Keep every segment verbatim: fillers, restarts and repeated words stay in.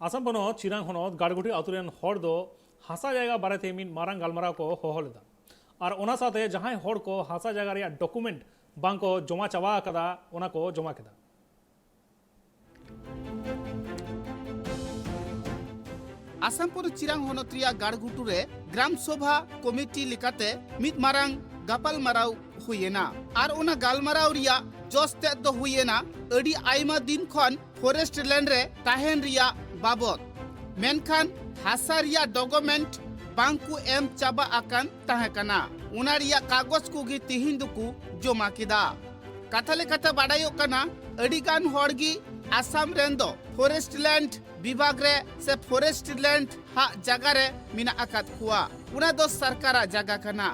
ᱟᱥᱟᱢ ᱯᱚᱱᱚᱛ ᱪᱤᱨᱟᱝ ᱦᱚᱱᱚᱛ ᱜᱟᱲᱜᱷᱩᱴᱩ ᱟᱹᱛᱩ ᱨᱮᱱ ᱦᱚᱲ ᱫᱚ ᱦᱟᱥᱟ ᱡᱟᱭᱜᱟ ᱵᱟᱨᱮᱛᱮ ᱢᱤᱫ ᱢᱟᱨᱟᱝ ᱜᱟᱞᱢᱟᱨᱟᱣ ᱠᱚ ᱦᱚᱦᱚ ᱞᱮᱫᱟ᱾ ᱟᱨ ᱚᱱᱟ ᱥᱟᱶᱛᱮ ᱡᱟᱦᱟᱸᱭ ᱦᱚᱲ ᱠᱚ ᱦᱟᱥᱟ ᱡᱟᱭᱜᱟ ᱨᱮᱭᱟᱜ ᱰᱚᱠᱩᱢᱮᱱᱴ ᱵᱟᱝ ᱠᱚ ᱡᱚᱢᱟ ᱪᱟᱵᱟ ᱟᱠᱟᱫᱟ, ᱚᱱᱟ ᱠᱚ ᱡᱚᱢᱟ ᱠᱮᱫᱟ᱾ ᱟᱥᱟᱢ ᱯᱚᱱᱚᱛ ᱪᱤᱨᱟᱝ ᱦᱚᱱᱚᱛ ᱨᱮᱭᱟᱜ ᱜᱟᱲᱜᱷᱩᱴᱩ ᱨᱮ ᱜᱨᱟᱢ ᱥᱚᱵᱷᱟ ᱠᱚᱢᱤᱴᱤ ᱞᱮᱠᱟᱛᱮ ᱢᱤᱫ ᱢᱟᱨᱟᱝ ᱜᱟᱯᱟᱞᱢᱟᱨᱟᱣ ᱦᱩᱭᱮᱱᱟ᱾ ᱟᱨ ᱚᱱᱟ ᱜᱟᱞᱢᱟᱨᱟᱣ ᱨᱮᱭᱟᱜ ᱡᱚᱥ ᱛᱮᱫ ᱫᱚ ᱦᱩᱭᱮᱱᱟ ᱟᱹᱰᱤ ᱟᱭᱢᱟ ᱫᱤᱱ ᱠᱷᱚᱱ ᱯᱷᱚᱨᱮᱥᱴ ᱞᱮᱱᱰ ᱨᱮ ᱛᱟᱦᱮᱱ ᱨᱮᱭᱟᱜ ᱵᱟᱵᱚᱛ᱾ ᱢᱮᱱᱠᱷᱟᱱ ᱦᱟᱥᱟ ᱨᱮᱭᱟᱜ ᱰᱚᱠᱩᱢᱮᱱᱴ ᱵᱟᱝ ᱠᱚ ᱮᱢ ᱪᱟᱵᱟ ᱟᱠᱟᱱ ᱛᱟᱦᱮᱸ ᱠᱟᱱᱟ᱾ ᱚᱱᱟ ᱨᱮᱭᱟᱜ ᱠᱟᱜᱚᱡᱽ ᱠᱚᱜᱮ ᱛᱤᱦᱤᱧ ᱫᱚᱠᱚ ᱡᱚᱢᱟ ᱠᱮᱫᱟ᱾ ᱠᱟᱛᱷᱟ ᱞᱮᱠᱟᱛᱮ ᱵᱟᱰᱟᱭᱚᱜ ᱠᱟᱱᱟ, ᱟᱹᱰᱤ ᱜᱟᱱ ᱦᱚᱲ ᱜᱮ ᱟᱥᱟᱢ ᱨᱮᱱ ᱫᱚ ᱯᱷᱚᱨᱮᱥᱴ ᱞᱮᱱᱰ ᱵᱤᱵᱷᱟᱜᱽ ᱨᱮ ᱥᱮ ᱯᱷᱚᱨᱮᱥᱴ ᱞᱮᱱᱰ ᱦᱟᱜ ᱡᱟᱭᱜᱟ ᱨᱮ ᱢᱮᱱᱟᱜ ᱟᱠᱟᱫ ᱠᱚᱣᱟ᱾ ᱚᱱᱟ ᱫᱚ ᱥᱚᱨᱠᱟᱨᱟᱜ ᱡᱟᱭᱜᱟ ᱠᱟᱱᱟ᱾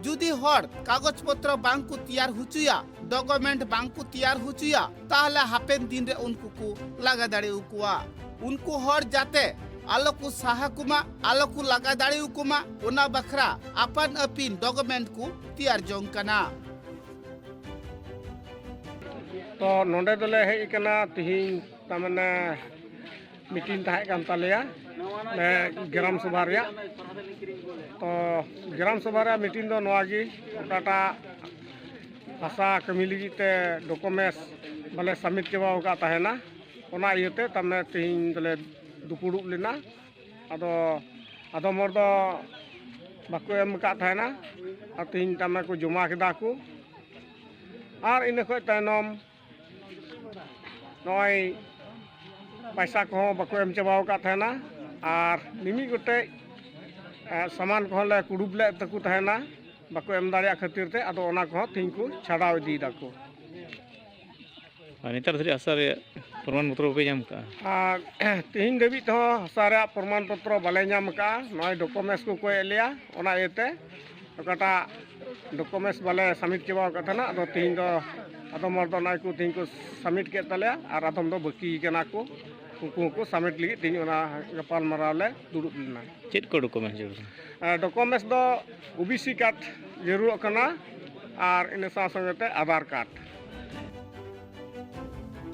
ᱡᱩᱫᱤ ᱦᱚᱲ ᱠᱟᱜᱚᱡᱽ ᱯᱚᱛᱨᱚ ᱵᱟᱝ ᱠᱚ ᱛᱮᱭᱟᱨ ᱦᱚᱪᱚᱭᱟ, ᱰᱚᱠᱩᱢᱮᱱᱴ ᱵᱟᱝ ᱠᱚ ᱛᱮᱭᱟᱨ ᱦᱚᱪᱚᱭᱟ, ᱛᱟᱦᱞᱮ ᱦᱟᱯᱮᱱ ᱫᱤᱱ ᱨᱮ ᱩᱱᱠᱩ ᱠᱚ ᱞᱟᱜᱟ ᱫᱟᱲᱮ ᱟᱠᱚᱣᱟ᱾ ᱩᱱᱠᱩ ᱦᱚᱲ ᱡᱟᱛᱮ ᱟᱞᱚ ᱠᱚ ᱥᱟᱦᱟ ᱠᱚᱢᱟ, ᱟᱞᱚ ᱠᱚ ᱞᱟᱜᱟ ᱫᱟᱲᱮ ᱟᱠᱚ ᱢᱟ, ᱚᱱᱟ ᱵᱟᱠᱷᱨᱟ ᱟᱯᱟᱱ ᱟᱹᱯᱤᱱ ᱰᱚᱠᱩᱢᱮᱱᱴ ᱠᱚ ᱛᱮᱭᱟᱨ ᱡᱚᱝ ᱠᱟᱱᱟ᱾ ᱛᱚ ᱱᱚᱰᱮ ᱫᱚᱞᱮ ᱦᱮᱡ ᱟᱠᱟᱱᱟ ᱛᱤᱦᱤᱧ, ᱛᱟᱨ ᱢᱟᱱᱮ ᱢᱤᱴᱤᱝ ᱛᱟᱦᱮᱸ ᱠᱟᱱ ᱛᱟᱞᱮᱭᱟ, ᱢᱟᱱᱮ ᱜᱨᱟᱢ ᱥᱚᱵᱷᱟ ᱨᱮᱭᱟᱜ᱾ ᱛᱚ ᱜᱨᱟᱢ ᱥᱚᱵᱷᱟ ᱨᱮᱭᱟᱜ ᱢᱤᱴᱤᱝ ᱫᱚ ᱱᱚᱣᱟ ᱜᱮ, ᱚᱠᱟᱴᱟᱜ ᱦᱟᱥᱟ ᱠᱟᱹᱢᱤ ᱞᱟᱹᱜᱤᱫ ᱛᱮ ᱰᱚᱠᱩᱢᱮᱱᱴᱥ ᱵᱟᱞᱮ ᱥᱟᱵᱢᱤᱴ ᱪᱟᱵᱟ ᱟᱠᱟᱫ ᱛᱟᱦᱮᱱᱟ, ᱚᱱᱟ ᱤᱭᱟᱹᱛᱮ ᱛᱟᱨ ᱢᱟᱱᱮ ᱛᱤᱦᱤᱧ ᱫᱚᱞᱮ ᱫᱩᱯᱩᱲᱩᱵ ᱞᱮᱱᱟ᱾ ᱟᱫᱚ ᱟᱫᱚᱢ ᱦᱚᱲ ᱫᱚ ᱵᱟᱠᱚ ᱮᱢ ᱟᱠᱟᱫ ᱛᱟᱦᱮᱱᱟ, ᱟᱨ ᱛᱤᱦᱤᱧ ᱛᱟᱨ ᱢᱟᱱᱮ ᱠᱚ ᱡᱚᱢᱟ ᱠᱮᱫᱟ ᱠᱚ᱾ ᱟᱨ ᱤᱱᱟᱹ ᱠᱷᱚᱡ ᱛᱟᱭᱱᱚᱢ ᱱᱚᱜᱼᱚᱭ ᱯᱟᱭᱥᱟ ᱠᱚᱦᱚᱸ ᱵᱟᱠᱚ ᱮᱢ ᱪᱟᱵᱟ ᱟᱠᱟᱫ ᱛᱟᱦᱮᱱᱟ, ᱟᱨ ᱢᱤᱢᱤᱫ ᱜᱚᱴᱮᱡ, ᱮ, ᱥᱟᱢᱟᱱ ᱠᱚᱦᱚᱸ ᱞᱮ ᱠᱩᱰᱩᱵ ᱞᱮᱫ ᱛᱟᱠᱚ ᱛᱟᱦᱮᱱᱟ, ᱵᱟᱠᱚ ᱮᱢ ᱫᱟᱲᱮᱭᱟᱜ ᱠᱷᱟᱹᱛᱤᱨ ᱛᱮ᱾ ᱟᱫᱚ ᱚᱱᱟ ᱠᱚᱦᱚᱸ ᱛᱤᱦᱤᱧ ᱠᱚ ᱪᱷᱟᱰᱟᱣ ᱤᱫᱤᱭ ᱫᱟᱠᱚ᱾ ᱟᱨ ᱱᱮᱛᱟᱨ ᱫᱷᱟᱹᱨᱤᱡ ᱦᱟᱥᱟ ᱨᱮᱭᱟᱜ ᱯᱨᱚᱢᱟᱱ ᱯᱚᱛᱨᱚ ᱵᱟᱯᱮ ᱧᱟᱢ ᱠᱟᱜᱼᱟ? ᱟᱨ ᱛᱤᱦᱤᱧ ᱫᱷᱟᱹᱵᱤᱡ ᱛᱮᱦᱚᱸ ᱦᱟᱥᱟ ᱨᱮᱭᱟᱜ ᱯᱨᱚᱢᱟᱱ ᱯᱚᱛᱨᱚ ᱵᱟᱞᱮ ᱧᱟᱢ ᱠᱟᱜᱼᱟ᱾ ᱱᱚᱜᱼᱚᱭ ᱰᱚᱠᱩᱢᱮᱱᱴᱥ ᱠᱚ ᱠᱚᱭᱮᱫ ᱞᱮᱭᱟ, ᱚᱱᱟ ᱤᱭᱟᱹᱛᱮ ᱚᱠᱟᱴᱟᱜ ᱰᱚᱠᱩᱢᱮᱱᱴᱥ ᱵᱟᱞᱮ ᱥᱟᱵᱢᱤᱴ ᱪᱟᱵᱟ ᱟᱠᱟᱫ ᱛᱟᱦᱮᱱᱟ᱾ ᱟᱫᱚ ᱛᱤᱦᱤᱧ ᱫᱚ ᱟᱫᱚᱢ ᱦᱚᱲ ᱫᱚ ᱱᱚᱜᱼᱚᱭ ᱠᱚ ᱛᱤᱦᱤᱧ ᱠᱚ ᱥᱟᱵᱢᱤᱴ ᱠᱮᱫ ᱛᱟᱞᱮᱭᱟ, ᱟᱨ ᱟᱫᱚᱢ ᱫᱚ ᱵᱟᱹᱠᱤ ᱠᱟᱱᱟ ᱠᱚ, ᱩᱱᱠᱩ ᱦᱚᱸᱠᱚ ᱥᱟᱵᱢᱤᱴ ᱞᱟᱹᱜᱤᱫ ᱛᱤᱦᱤᱧ ᱚᱱᱟ ᱜᱟᱯᱟᱞ ᱢᱟᱨᱟᱣ ᱞᱮ ᱫᱩᱲᱩᱵ ᱞᱮᱱᱟ᱾ ᱪᱮᱫ ᱠᱚ ᱰᱚᱠᱩᱢᱮᱱᱴᱥ ᱡᱟᱹᱨᱩᱲᱟ? ᱰᱚᱠᱩᱢᱮᱱᱴᱥ ᱫᱚ ᱳᱵᱤᱥᱤ ᱠᱟᱨᱰ ᱡᱟᱹᱨᱩᱲᱚᱜ ᱠᱟᱱᱟ, ᱟᱨ ᱤᱱᱟᱹ ᱥᱟᱶ ᱥᱚᱸᱜᱮ ᱛᱮ ᱟᱫᱷᱟᱨ ᱠᱟᱨᱰ᱾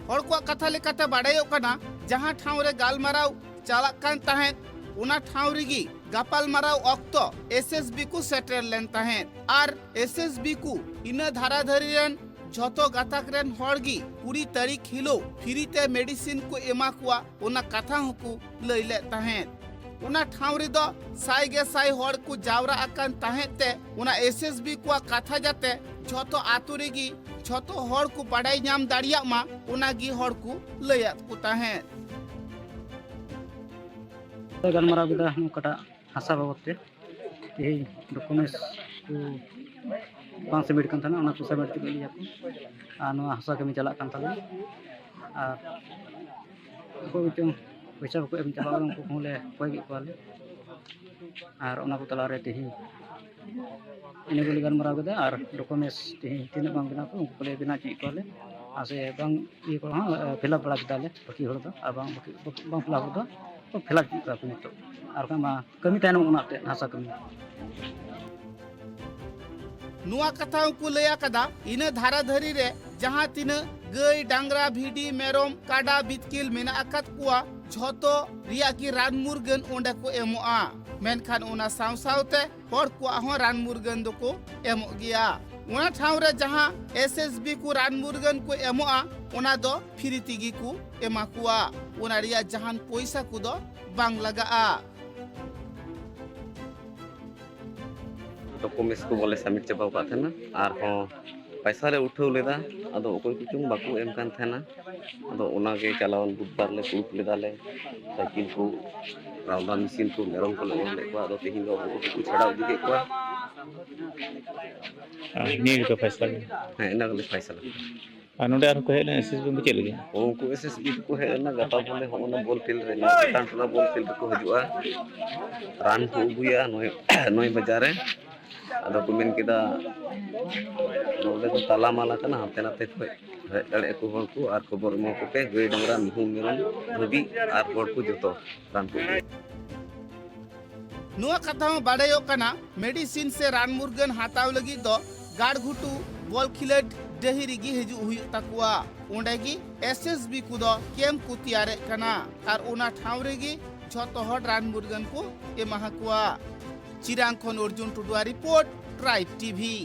ᱦᱚᱲ ᱠᱚᱣᱟᱜ ᱠᱟᱛᱷᱟ ᱞᱮᱠᱟᱛᱮ ᱵᱟᱰᱟᱭᱚᱜ ᱠᱟᱱᱟ, ᱡᱟᱦᱟᱸ ᱴᱷᱟᱶ ᱨᱮ ᱜᱟᱞᱢᱟᱨᱟᱣ ᱪᱟᱞᱟᱜ ᱠᱟᱱ ᱛᱟᱦᱮᱸᱫ, ᱚᱱᱟ ᱴᱷᱟᱶ ᱨᱮᱜᱮ ᱜᱟᱯᱟᱞᱢᱟᱨᱟᱣ ᱚᱠᱛᱚ ᱮᱥ ᱮᱥ ᱵᱤ ᱠᱚ ᱥᱮᱴᱮᱨ ᱞᱮᱱ ᱛᱟᱦᱮᱸᱫ ᱟᱨ ᱮᱥ ᱮᱥ ᱵᱤ ᱠᱚ ᱤᱱᱟᱹ ᱫᱷᱟᱨᱟ ᱫᱷᱟᱹᱨᱤ ᱨᱮᱱ ᱡᱷᱚᱛᱚ ᱜᱟᱛᱟᱠ ᱨᱮᱱ ᱦᱚᱲ ᱜᱮ ᱠᱩᱲᱤ ᱛᱟᱹᱨᱤᱠᱷ ᱦᱤᱞᱳᱜ ᱯᱷᱤᱨᱤ ᱛᱮ ᱢᱮᱰᱤᱥᱤᱱ ᱠᱚ ᱮᱢᱟ ᱠᱚᱣᱟ, ᱚᱱᱟ ᱠᱟᱛᱷᱟ ᱦᱚᱸᱠᱚ ᱞᱟᱹᱭ ᱞᱮᱫ ᱛᱟᱦᱮᱸᱫ᱾ ᱚᱱᱟ ᱴᱷᱟᱶ ᱨᱮᱫᱚ ᱥᱟᱭ ᱜᱮ ᱥᱟᱭ ᱦᱚᱲ ᱠᱚ ᱡᱟᱣᱨᱟ ᱟᱠᱟᱱ ᱛᱟᱦᱮᱸᱫ ᱛᱮ, ᱚᱱᱟ ᱮᱥ ᱮᱥ ᱵᱤ ᱠᱚᱣᱟᱜ ᱠᱟᱛᱷᱟ ᱡᱟᱛᱮ ᱡᱷᱚᱛᱚ ᱟᱛᱳ ᱨᱮᱜᱮ ᱡᱷᱚᱛᱚ ᱦᱚᱲ ᱠᱚ ᱵᱟᱰᱟᱭ ᱧᱟᱢ ᱫᱟᱲᱮᱭᱟᱜ ᱢᱟ, ᱚᱱᱟ ᱜᱮ ᱦᱚᱲ ᱠᱚ ᱞᱟᱹᱭᱟᱫ ᱠᱚ ᱛᱟᱦᱮᱸᱫ᱾ ᱜᱟᱞᱢᱟᱨᱟᱣ ᱠᱮᱫᱟ ᱚᱠᱟᱴᱟᱜ ᱦᱟᱥᱟ ᱵᱟᱵᱚᱫ ᱛᱮ, ᱛᱮᱦᱮᱧ ᱰᱚᱠᱩᱢᱮᱱᱴᱥ ᱠᱚ ᱵᱟᱝ ᱥᱟᱵᱢᱤᱴ ᱠᱟᱱ ᱛᱟᱦᱮᱱᱟ, ᱚᱱᱟ ᱠᱚ ᱥᱟᱵᱢᱤᱴ ᱠᱮᱫ ᱞᱮᱭᱟ ᱠᱚ᱾ ᱟᱨ ᱱᱚᱣᱟ ᱦᱟᱥᱟ ᱠᱟᱹᱢᱤ ᱪᱟᱞᱟᱜ ᱠᱟᱱ ᱛᱟᱞᱮᱭᱟ᱾ ᱟᱨ ᱚᱠᱚᱭ ᱠᱚᱪᱚᱝ ᱯᱚᱭᱥᱟ ᱵᱟᱠᱚ ᱮᱢ ᱪᱟᱵᱟ ᱠᱟᱫᱟ, ᱩᱱᱠᱩ ᱠᱚᱦᱚᱸ ᱞᱮ ᱠᱚᱭ ᱠᱮᱫ ᱠᱚᱣᱟᱞᱮ᱾ ᱟᱨ ᱚᱱᱟ ᱠᱚ ᱛᱟᱞᱟᱨᱮ ᱛᱮᱦᱮᱧ ᱤᱱᱟᱹ ᱠᱚᱞᱮ ᱜᱟᱞᱢᱟᱨᱟᱣ ᱠᱮᱫᱟ᱾ ᱟᱨ ᱰᱚᱠᱩᱢᱮᱱᱴᱥ ᱛᱮᱦᱮᱧ ᱛᱤᱱᱟᱹᱜ ᱵᱟᱝ ᱵᱮᱱᱟᱣ ᱠᱚ, ᱩᱱᱠᱩ ᱠᱚᱞᱮ ᱵᱮᱱᱟᱣ ᱦᱚᱪᱚᱭᱮᱫ ᱠᱚᱣᱟᱞᱮ᱾ ᱟᱨ ᱥᱮ ᱵᱟᱝ ᱤᱭᱟᱹ ᱠᱚᱦᱚᱸ ᱯᱷᱤᱞᱟᱯ ᱵᱟᱲᱟ ᱠᱮᱫᱟᱞᱮ ᱵᱟᱹᱠᱤ ᱦᱚᱲ ᱫᱚ, ᱟᱨ ᱵᱟᱝ ᱵᱟᱹᱠᱤ ᱵᱟᱝ ᱯᱷᱤᱞᱟᱯ ᱦᱚᱲ ᱫᱚ ᱠᱚ ᱯᱷᱤᱞᱟᱯ ᱦᱚᱪᱚᱭᱮᱫ ᱠᱚᱣᱟ ᱠᱚ ᱱᱤᱛᱚᱜ᱾ ᱟᱨ ᱵᱟᱠᱷᱟᱱ ᱢᱟ ᱠᱟᱹᱢᱤ ᱛᱟᱭᱱᱚᱢ ᱚᱱᱟ ᱛᱮ ᱦᱟᱥᱟ ᱠᱟᱹᱢᱤ᱾ ᱱᱚᱣᱟ ᱠᱟᱛᱷᱟ ᱦᱚᱸᱠᱚ ᱞᱟᱹᱭ ᱟᱠᱟᱫᱟ, ᱤᱱᱟᱹ ᱫᱷᱟᱨᱟ ᱫᱷᱟᱹᱨᱤ ᱨᱮ ᱡᱟᱦᱟᱸ ᱛᱤᱱᱟᱹᱜ ᱜᱟᱹᱭ, ᱰᱟᱝᱨᱟ, ᱵᱷᱤᱰᱤ, ᱢᱮᱨᱚᱢ, ᱠᱟᱰᱟ, ᱵᱤᱛᱠᱤᱞ ᱢᱮᱱᱟᱜ ᱟᱠᱟᱫ ᱠᱚᱣᱟ, ᱡᱷᱚᱛᱚ ᱨᱮᱭᱟᱜ ᱜᱮ ᱨᱟᱱ ᱢᱩᱨᱜᱟᱹᱱ ᱚᱸᱰᱮ ᱠᱚ ᱮᱢᱚᱜᱼᱟ᱾ ᱢᱮᱱᱠᱷᱟᱱ ᱚᱱᱟ ᱥᱟᱶ ᱥᱟᱶᱛᱮ ᱦᱚᱲ ᱠᱚᱣᱟᱜ ᱦᱚᱸ ᱨᱟᱱ ᱢᱩᱨᱜᱟᱹᱱ ᱫᱚᱠᱚ ᱮᱢᱚᱜ ᱜᱮᱭᱟ᱾ ᱚᱱᱟ ᱴᱷᱟᱶ ᱨᱮ ᱡᱟᱦᱟᱸ ᱮᱥ ᱮᱥ ᱵᱤ ᱠᱚ ᱨᱟᱱ ᱢᱩᱨᱜᱟᱹᱱ ᱠᱚ ᱮᱢᱚᱜᱼᱟ, ᱚᱱᱟ ᱫᱚ ᱯᱷᱤᱨᱤ ᱛᱮᱜᱮ ᱠᱚ ᱮᱢᱟ ᱠᱚᱣᱟ᱾ ᱚᱱᱟ ᱨᱮᱭᱟᱜ ᱡᱟᱦᱟᱱ ᱯᱚᱭᱥᱟ ᱠᱚᱫᱚ ᱵᱟᱝ ᱞᱟᱜᱟᱜᱼᱟ᱾ ᱰᱚᱠᱩᱢᱮᱱᱴᱥ ᱠᱚ ᱵᱚᱞᱮ ᱥᱟᱵᱢᱤᱴ ᱪᱟᱵᱟ ᱟᱠᱟᱫ ᱛᱟᱦᱮᱱᱟ, ᱟᱨᱦᱚᱸ ᱯᱟᱭᱥᱟ ᱞᱮ ᱩᱴᱷᱟᱹᱣ ᱞᱮᱫᱟ᱾ ᱟᱫᱚ ᱚᱠᱚᱭ ᱠᱚᱪᱚᱝ ᱵᱟᱠᱚ ᱮᱢ ᱠᱟᱱ ᱛᱟᱦᱮᱱᱟ᱾ ᱟᱫᱚ ᱚᱱᱟᱜᱮ ᱪᱟᱞᱟᱣᱮᱱ ᱵᱩᱫᱷᱵᱟᱨ ᱞᱮ ᱯᱨᱩᱯ ᱞᱮᱫᱟᱞᱮ, ᱥᱟᱭᱠᱮᱞ ᱠᱚ, ᱨᱟᱣᱫᱟ ᱢᱮᱥᱤᱱ ᱠᱚ, ᱢᱮᱨᱚᱢ ᱠᱚᱞᱮ ᱚᱨ ᱞᱮᱫ ᱠᱚᱣᱟ᱾ ᱟᱫᱚ ᱛᱮᱦᱮᱧ ᱫᱚ ᱟᱵᱚ ᱠᱚ ᱪᱷᱟᱰᱟᱣ ᱤᱫᱤ ᱠᱮᱫ ᱠᱚᱣᱟ᱾ ᱟᱨ ᱱᱤᱭᱟᱹ ᱜᱮᱛᱚ ᱯᱷᱟᱭᱥᱟᱞᱟ ᱜᱮ᱾ ᱦᱮᱸ, ᱤᱱᱟᱹ ᱜᱮᱞᱮ ᱯᱷᱟᱭᱥᱟᱞᱟ ᱠᱮᱫᱟ᱾ ᱟᱨ ᱱᱚᱰᱮ ᱟᱨᱦᱚᱸ ᱠᱚ ᱦᱮᱡ ᱞᱮᱱᱟ ᱮᱥ ᱮᱥ ᱵᱤ ᱪᱮᱫ ᱞᱟᱹᱜᱤᱫ? ᱩᱱᱠᱩ ᱮᱥ ᱮᱥ ᱵᱤ ᱠᱚ ᱦᱮᱡ ᱞᱮᱱᱟ, ᱜᱟᱯᱟ ᱵᱚᱞᱮ ᱦᱚᱸᱜᱼᱚ ᱱᱟ ᱵᱚᱞ ᱯᱷᱤᱞᱰ ᱨᱮ, ᱱᱚᱣᱟ ᱪᱮᱛᱟᱱ ᱴᱚᱞᱟ ᱵᱚᱞ ᱯᱷᱤᱞᱰ ᱨᱮᱠᱚ ᱦᱤᱡᱩᱜᱼᱟ, ᱨᱟᱱ ᱠᱚ ᱟᱹᱜᱩᱭᱟ ᱱᱚᱭ ᱱᱚᱭ ᱵᱟᱡᱟᱨ ᱨᱮ᱾ ᱟᱫᱚ ᱠᱚ ᱢᱮᱱ ᱠᱮᱫᱟ ᱱᱚᱰᱮ ᱫᱚ ᱛᱟᱞᱟ ᱢᱟᱞᱟ ᱠᱟᱱᱟ, ᱦᱟᱱᱛᱮ ᱱᱟᱛᱮ ᱠᱷᱚᱡ ᱦᱮᱡ ᱫᱟᱲᱮᱭᱟᱜᱼᱟ ᱠᱚ ᱦᱚᱲ ᱠᱚ, ᱟᱨ ᱠᱷᱚᱵᱚᱨ ᱮᱢᱟ ᱠᱚᱯᱮ, ᱜᱟᱹᱭ ᱰᱟᱝᱨᱟ ᱢᱤᱦᱩ ᱢᱮᱨᱚᱢ ᱦᱟᱹᱵᱤᱡ ᱟᱨ ᱦᱚᱲ ᱠᱚ ᱡᱚᱛᱚ ᱨᱟᱱ ᱠᱚ ᱟᱹᱜᱩᱭᱟ᱾ ᱱᱚᱣᱟ ᱠᱟᱛᱷᱟ ᱦᱚᱸ ᱵᱟᱰᱟᱭᱚᱜ ᱠᱟᱱᱟ, ᱢᱮᱰᱤᱥᱤᱱ ᱥᱮ ᱨᱟᱱ ᱢᱩᱨᱜᱟᱹᱱ ᱦᱟᱛᱟᱣ ᱞᱟᱹᱜᱤᱫ ᱫᱚ ᱜᱟᱲᱜᱷᱩᱴᱩ ᱵᱚᱞ ᱠᱷᱮᱞᱳᱰ ᱰᱟᱹᱦᱤ ᱨᱮᱜᱮ ᱦᱤᱡᱩᱜ ᱦᱩᱭᱩᱜ ᱛᱟᱠᱚᱣᱟ᱾ ᱚᱸᱰᱮ ᱜᱮ ᱮᱥ ᱮᱥ ᱵᱤ ᱠᱚᱫᱚ ᱠᱮᱢᱯ ᱠᱚ ᱛᱮᱭᱟᱨᱮᱫ ᱠᱟᱱᱟ ᱟᱨ ᱚᱱᱟ ᱴᱷᱟᱶ ᱨᱮᱜᱮ ᱡᱷᱚᱛᱚ ᱦᱚᱲ ᱨᱟᱱ ᱢᱩᱨᱜᱟᱹᱱ ᱠᱚ ᱮᱢᱟ ᱠᱚᱣᱟ᱾ ᱪᱤᱨᱟᱝ ᱠᱷᱚᱱ ᱚᱨᱡᱩᱱ ᱴᱩᱰᱩᱣᱟᱜ ᱨᱤᱯᱳᱨᱴ, ᱴᱨᱟᱭᱤᱵᱽ ᱴᱤᱵᱷᱤ᱾